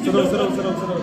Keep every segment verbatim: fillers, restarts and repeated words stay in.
Seru, seru, seru, seru.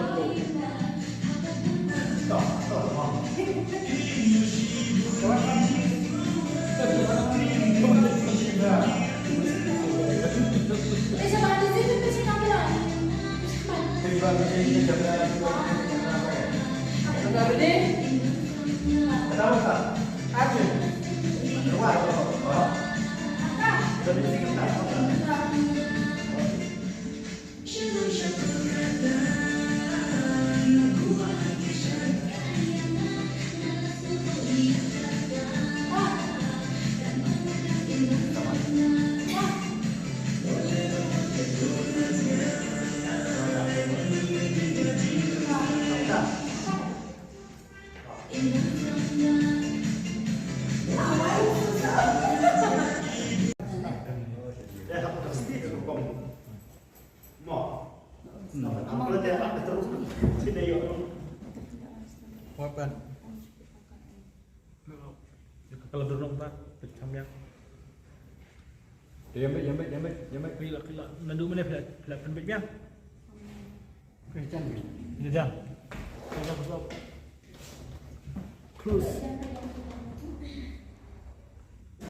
Wapan. Kalau dulu ba, pecah ya. Yang baik, yang baik, yang baik, yang baik. Kila, kila. Nandu mana pila, pila pun baik ya. Pecah ni. Ini dah. Close.